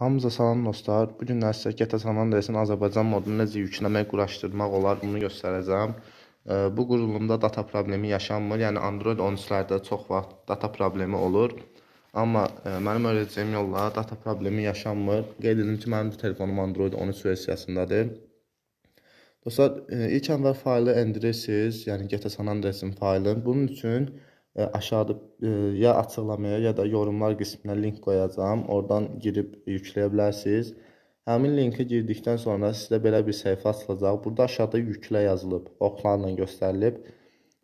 Hamınıza salam dostlar. Bu günlər sizə GTA San Andreas'ın Azərbaycan modunu necə yükləmək, quraşdırmaq olar, bunu göstərəcəm. Bu qurulumda data problemi yaşanmır. Yəni Android 13-lərdə çox vaxt data problemi olur. Amma mənim öyrədəcəyim yolla data problemi yaşanmır. Qeyd edim ki, mənim də telefonum Android 13 versiyasındadır. Dostlar, ilk əvvəl faylı endirirsiniz, yəni GTA San Andreas'ın faylını. Bunun üçün aşağıda ya açıqlamaya ya da yorumlar qisminə link qoyacağam. Oradan girib yükləyə bilərsiniz. Həmin linkə girdikdən sonra sizə belə bir səhifə açılacaq. Burada aşağıda yüklə yazılıb, oxlarla göstərilib.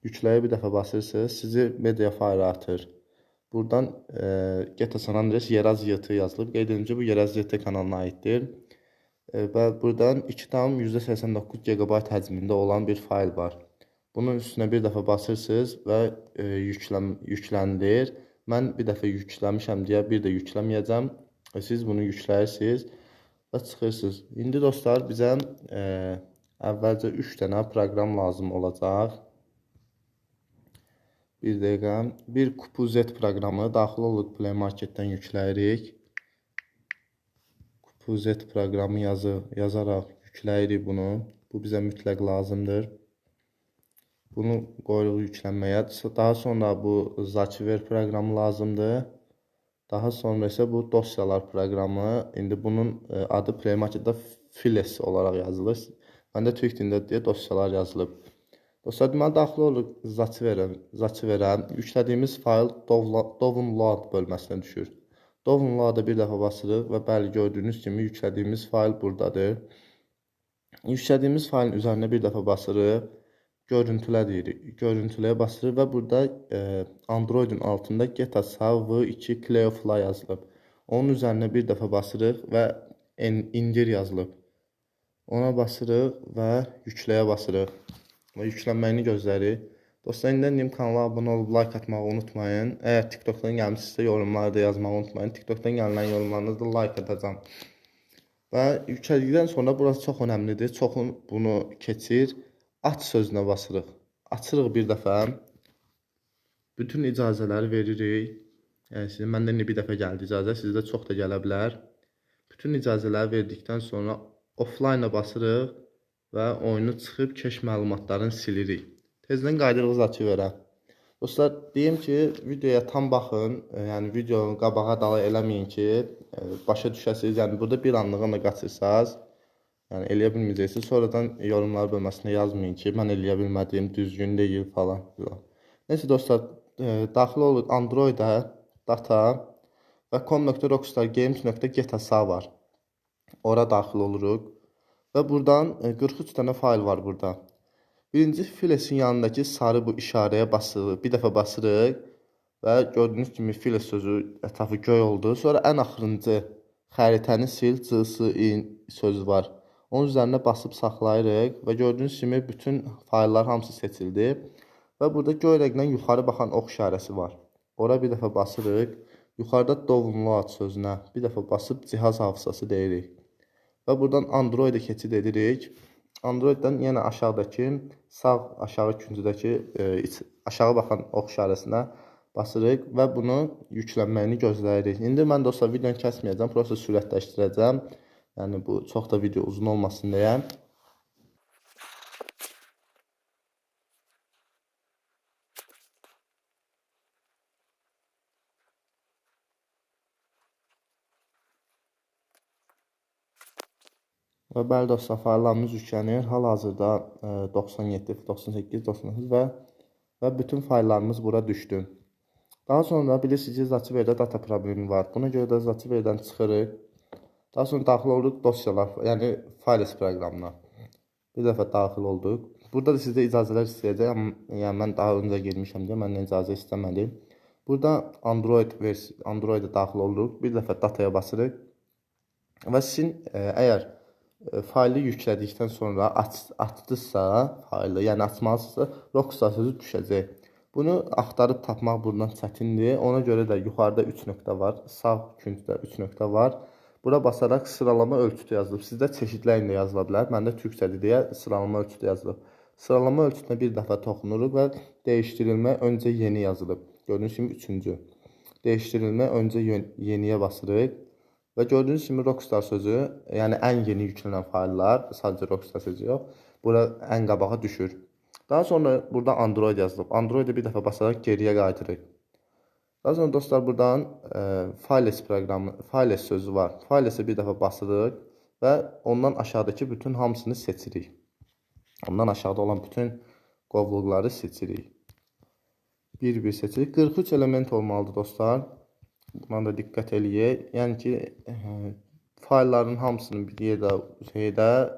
Yükləyə bir dəfə basırsınız, sizi Mediafire atır. Buradan GTA San Andreas Yeraz YT yazılıb. Qeyd edim ki, bu Yeraz YT kanalına aiddir. Və buradan 2,89 GB həcmində olan bir fayl var. Bunun üstünə bir dəfə basırsınız və yüklənilir. Mən bir dəfə yükləmişəm deyə bir də yükləməyəcəm. Siz bunu yükləyirsiniz və çıxırsınız. İndi dostlar bizə əvvəlcə 3 dənə proqram lazım olacaq. Bir dəqiqə. Bir Kupu Z proqramı daxil oluq Play Marketdən yükləyirik. Kupu Z proqramı yazaraq yükləyirik bunu. Bu bizə mütləq lazımdır. Bunu qoyuruq yüklənməyə. Daha sonra bu Zaçiver proqramı lazımdır. Daha sonra isə bu dosyalar proqramı. İndi bunun adı Play Marketdə Files olaraq yazılır. Məndə türk dilində deyə dosyalar yazılıb. Dostlar, deməli daxil oluruq Zaçiverə. Yüklədiyimiz fayl Download bölməsinə düşür. Download-a bir dəfə basırıq və bəli, gördüyünüz kimi yüklədiyimiz fayl buradadır. Yüklədiyimiz faylın üzərinə bir dəfə basırıq. Görüntülə deyirik. Görüntüləyə basırıq və burada Android'in altında GTA V2 Cleofly yazılıb. Onun üzərinə bir dəfə basırıq və indir yazılıb. Ona basırıq və yükləyə basırıq. Və yüklənməyini gözləyirik. Dostlar, indidən deyim, kanala abunə olub like atmağı unutmayın. Əgər TikTok'dan gəlmişsinizsə yorumlarda yazmağı unutmayın. TikTok'dan gələn yorumlarınızda like atacağam. Və yüklədikdən sonra burası çox önəmlidir. Çoxu bunu keçir. Aç sözünə basırıq. Açırıq bir dəfə. Bütün icazələri veririk. Yəni sizin, məndə indi bir dəfə gəldi icazə, sizdə çox da gələ bilər. Bütün icazələri verdikdən sonra offline-a basırıq və oyunu çıxıb keş məlumatlarını silirik. Tezdən qayıdırıq Zaçiverə. Dostlar, deyim ki, videoya tam baxın. Yəni videonun qabağa dala eləməyin ki, başa düşəsiniz. Yəni burada bir anlığına qaçırsanız, yəni eləyə bilməyəcəksiniz. Sonradan yorumlar bölməsinə yazmayın ki, mən eləyə bilmədim, düzgün deyil falan filan. Neyse dostlar, daxil oluq Android-a, data və com.rockstargames.gtasa var. Ora daxil oluruq və buradan 43 dənə fayl var burada. Birinci filesin yanındakı sarı bu işarəyə basırıq, bir dəfə basırıq və gördüyünüz kimi files sözü ətrafı göy oldu. Sonra ən axırıncı xəritəni sil, CSI sözü var. Onun üzərinə basıb saxlayırıq və gördüyünüz kimi bütün fayllar hamısı seçildi. Və burada göy rənglə yuxarı baxan ox işarəsi var. Ora bir dəfə basırıq. Yuxarıda download sözünə bir dəfə basıb cihaz hafızası deyirik. Və buradan Android-ə keçid edirik. Android-dən yenə aşağıdakı, sağ aşağı küncüdəki aşağı baxan ox işarəsinə basırıq və bunu yüklənməyini gözləyirik. İndi mən dostlar videonu kəsməyəcəm, proses sürətləşdirəcəm. Yəni bu çox da video uzun olmasın deyə. Və bəli dostlar, fayllarımız yüklənir. Hal-hazırda 97, 98, 99 və bütün fayllarımız bura düşdü. Daha sonra bilirsiniz ki, Zaçiverdə data problemi var. Buna görə də Zaçiverdən çıxırıq. Daha sonra daxil olduq dosyalar, yəni Files proqramına. Bir dəfə daxil olduq. Burada da sizdə icazələr istəyəcək, amma yəni mən daha öncə girmişəm deyə məndən icazə istəmədi. Burada Android-ə daxil olduq. Bir dəfə dataya basırıq. Və sizin əgər faylı yüklədikdən sonra açdınızsa faylı, yəni açmalısınızsa, Rockstar sözü düşəcək. Bunu axtarıb tapmaq buradan çətindir. Ona görə də yuxarıda 3 nöqtə var, sağ küncdə 3 nöqtə var. Bura basaraq sıralama ölçütü yazılıb. Sizdə çeşidlərlə də yazıla bilər. Məndə türkçədir deyə sıralama ölçütü yazılıb. Sıralama ölçütünə bir dəfə toxunuruq və dəyişdirilmə öncə yeni yazılıb. Gördüyünüz kimi üçüncü. Dəyişdirilmə öncə yeniyə basırıq Və gördüyünüz kimi Rockstar sözü, yəni ən yeni yüklənən fayllar, sadəcə Rockstar sözü yox, bura ən qabağa düşür. Daha sonra burada Android yazılıb. Android-ə bir dəfə basaraq geriyə qayıdırıq. Daha sonra dostlar buradan Files proqramı, Files sözü var. Files-ə bir dəfə basırıq və ondan aşağıdakı bütün hamısını seçirik. Ondan aşağıda olan bütün qovluqları seçirik. Bir-bir seçirik. 43 element olmalıdır dostlar. Buna da diqqət eləyək. Yəni ki, faylların hamısının bir yerdə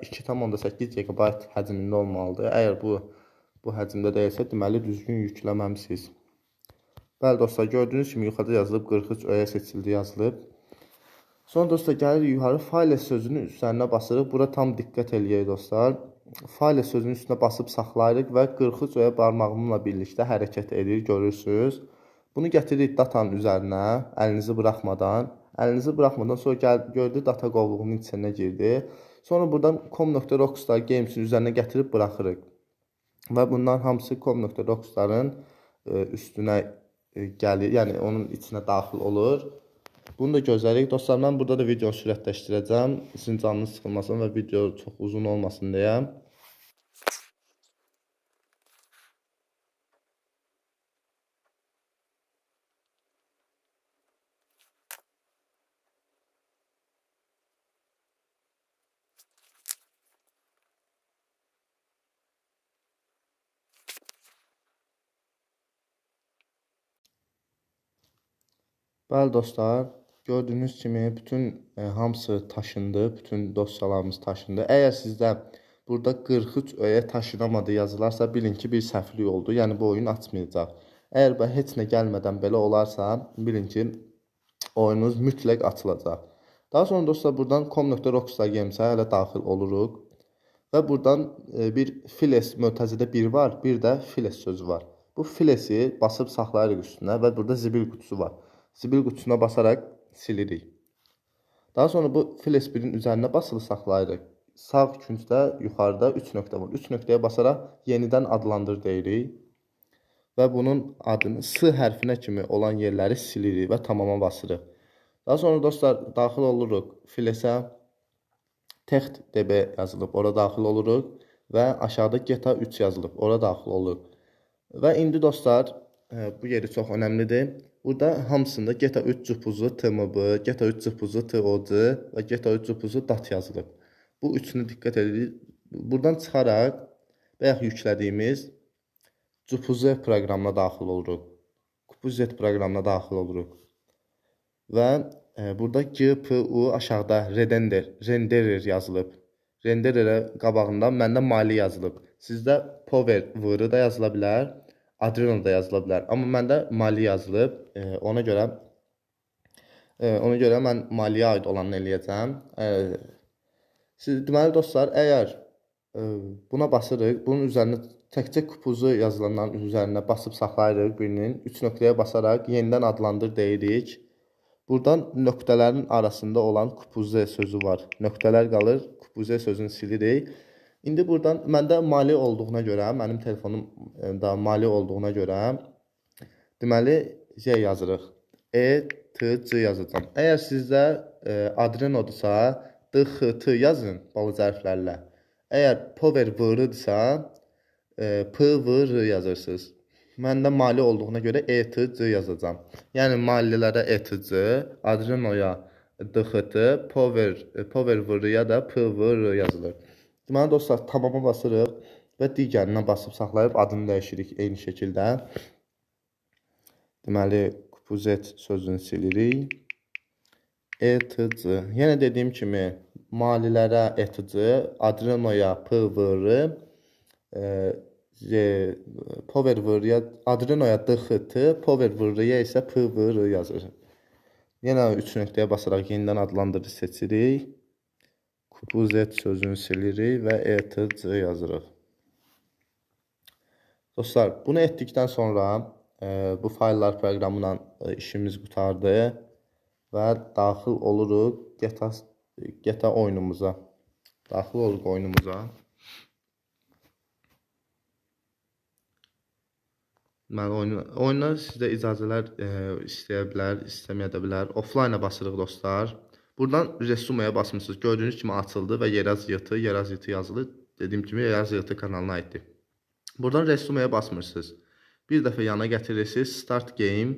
2,8 GB həcmində olmalıdır. Əgər bu həcmdə deyilsə, deməli düzgün yükləməmisiniz. Bəli dostlar, gördüyünüz kimi yuxarıda yazılıb 43 öyə seçildi yazılıb. Sonra dostlar gəlirik yuxarı Files sözünün üzərinə basırıq. Bura tam diqqət eləyək dostlar. Files sözünün üstünə basıb saxlayırıq və 43 öyə barmağımla birlikdə hərəkət edir, görürsünüz. Bunu gətiririk datanın üzərinə, əlinizi buraxmadan. Əlinizi buraxmadan sonra gördü data qovluğunun içinə girdi. Sonra buradan com.rockstar games-in üzərinə gətirib buraxırıq. Və bunların hamısı com.rockstar'ın üstünə gəlir, yəni onun içinə daxil olur. Bunu da gözləyirik. Dostlar, mən burada da videonu sürətləşdirəcəm. Sizin canınız sıxılmasın və video çox uzun olmasın deyə. Bəli dostlar, gördüyünüz kimi bütün hamısı taşındı, bütün dosyalarımız taşındı. Əgər sizdə burada 43 öyə taşınamadı yazılarsa, bilin ki, bir səhvlik oldu. Yəni bu oyun açmayacaq. Əgər heç nə gəlmədən belə olarsa, bilin ki, oyununuz mütləq açılacaq. Daha sonra dostlar, buradan com.rockstar.games-ə hələ daxil oluruq. Və buradan bir files mötəzidə bir var, bir də files sözü var. Bu filesi basıb saxlayırıq üstünə və burada zibil qutusu var. Zibil qutusuna basaraq silirik. Daha sonra bu files 1-in üzərinə basılı saxlayırıq. Sağ küncdə yuxarıda 3 nöqtə var. 3 nöqtəyə basaraq yenidən adlandır deyirik. Və bunun adını S hərfinə kimi olan yerləri silirik və tamama basırıq. Daha sonra dostlar daxil oluruq filesə. Text.db yazılıb, ora daxil oluruq və aşağıda GTA 3 yazılıb, ora daxil oluruq. Və indi dostlar, bu yeri çox önəmlidir. Burada hamısında GTA 3 cüpuzu TMB, GTA 3 cüpuzu TOC və GTA 3 cüpuzu DAT yazılıb. Bu üçünü diqqət edirik. Buradan çıxaraq bayaq yüklədiyimiz cüpuzu proqramına daxil oluruq. Cüpuzu proqramına daxil oluruq. Və burada GPU aşağıda renderer yazılıb. Rendererə qabağında məndə mali yazılıb. Sizdə Power VR da yazıla bilər, Adreno da yazıla bilər. Amma məndə mali yazılıb. Ona görə mən maliyə aid olanını eləyəcəm. Siz, deməli dostlar, əgər buna basırıq, bunun üzərinə təkcə kupuzu yazılanların üzərinə basıb saxlayırıq birinin. 3 nöqtəyə basaraq yenidən adlandır deyirik. Buradan nöqtələrin arasında olan kupuze sözü var. Nöqtələr qalır, kupuze sözünü silirik. İndi buradan məndə mali olduğuna görə, mənim telefonum da mali olduğuna görə, deməli Z yazırıq. E, T, C yazacağam. Əgər sizdə Adrenodursa, D, X, T yazın balaca hərflərlə. Əgər Power VR-dırsa, P, V, R yazırsınız. Məndə mali olduğuna görə E, T, C yazacağam. Yəni malilərə E, T, C, Adrenoya D, X, T, Power VR-ya da P, V, R yazılır. Deməli dostlar, tamama basırıq və digərinə basıb saxlayıb adını dəyişirik eyni şəkildə. Deməli, kupuzet sözünü silirik. E, T, C. Yenə dediyim kimi, malilərə E, T, C, Adrenoya P, V, R, Power VR-ya, Adrenoya D, X, T, Power VR-ya isə P, V, R yazır. Yenə 3 nöqtəyə basaraq yenidən adlandırı seçirik. Kupuzet sözünü silirik və E, T, C yazırıq. Dostlar, bunu etdikdən sonra bu fayllar proqramı ilə işimiz qurtardı və daxil oluruq GTA oyunumuza. Daxil oluruq oyunumuza. Deməli, oyuna sizdə icazələr istəyə bilər, istəməyə də bilər. Offline-a basırıq dostlar. Buradan Resume-ya basmısınız. Gördüyünüz kimi açıldı və Yeraz YT, Yeraz YT yazılı. Dediyim kimi Yeraz YT kanalına aiddir. Buradan Resume-ya basmırsınız. Bir dəfə yana gətirirsiniz, Start Game.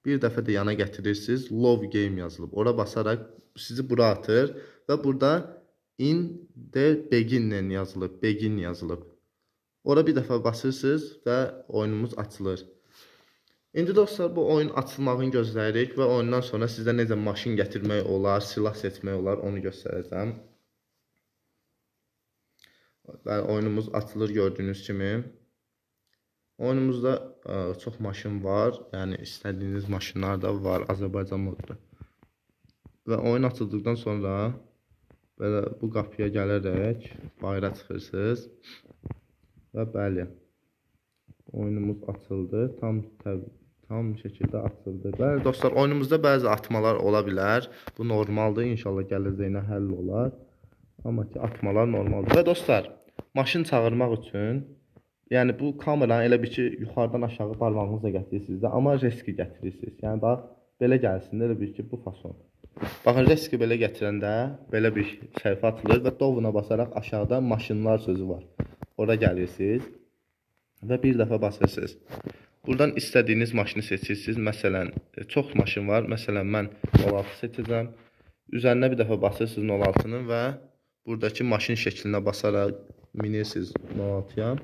Bir dəfə də yana gətirirsiniz, Love Game yazılıb. Ora basaraq sizi bura atır və burada In the Beginning yazılıb, Begin yazılıb. Ora bir dəfə basırsınız və oyunumuz açılır. İndi dostlar, bu oyun açılmağını gözləyirik və oyundan sonra sizə necə maşın gətirmək olar, silah seçmək olar, onu göstərəcəm. Bəli, oyunumuz açılır gördüyünüz kimi. Oyunumuzda çox maşın var. Yəni istədiyiniz maşınlar da var Azərbaycan modda. Və oyun açıldıqdan sonra belə bu qapıya gələrək bayıra çıxırsınız. Və bəli, oyunumuz açıldı. Tam şəkildə açıldı. Bəli dostlar, oyunumuzda bəzi atmalar ola bilər. Bu normaldır. İnşallah gələcəyinə həll olar. Amma ki, atmalar normaldır. Və dostlar, maşın çağırmaq üçün, yəni bu kameranı elə bir ki, yuxarıdan aşağı barmağınızla gətirirsiniz də, amma riski gətirirsiniz. Yəni bax, belə gəlsin, elə bir ki, bu fason. Baxın, riski belə gətirəndə belə bir səhifə açılır və dovuna basaraq aşağıda maşınlar sözü var. Ora gəlirsiniz və bir dəfə basırsınız. Buradan istədiyiniz maşını seçirsiniz. Məsələn, çox maşın var. Məsələn, mən 06 seçəcəm. Üzərinə bir dəfə basırsınız 06-nın və buradakı maşın şəklinə basaraq minirsiniz 06-ya.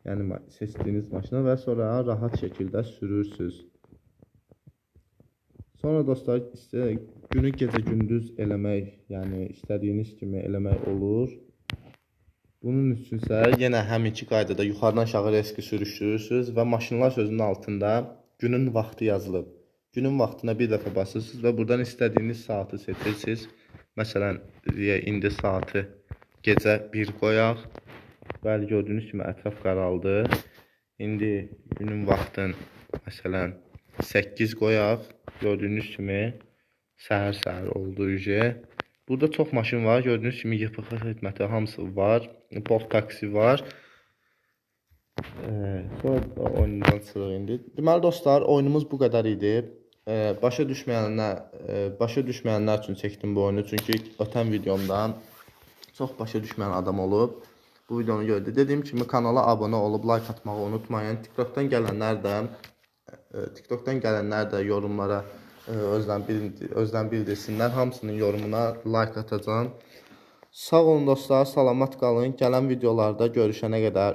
Yəni seçdiyiniz maşına və sonra rahat şəkildə sürürsünüz. Sonra dostlar, günü gecə gündüz eləmək, yəni istədiyiniz kimi eləmək olur. Bunun üçünsə yenə həminki qaydada yuxarıdan aşağı riski sürüşdürürsünüz və maşınlar sözünün altında günün vaxtı yazılıb. Günün vaxtına bir dəfə basırsınız və buradan istədiyiniz saatı seçirsiniz. Məsələn, indi saatı gecə 1 qoyaq. Bəli, gördüyünüz kimi ətraf qaraldı. İndi günün vaxtın məsələn 8 qoyaq. Gördüyünüz kimi səhər-səhər oldu ücə. Burada çox maşın var. Gördüyünüz kimi YPX xidməti hamısı var. Bolt taksi var. Sonra oyundan çıxırıq indi. Deməli dostlar, oyunumuz bu qədər idi. Başa düşməyənlər üçün çəkdim bu oyunu. Çünki ötən videomda çox başa düşməyən adam olub. Bu videonu gördü. Dediyim kimi kanala abunə olub like atmağı unutmayın. TikTok'dan gələnlər də yorumlara özdən bildirsinlər. Hamısının yorumuna like atacağam. Sağ olun dostlar, salamat qalın. Gələn videolarda görüşənə qədər.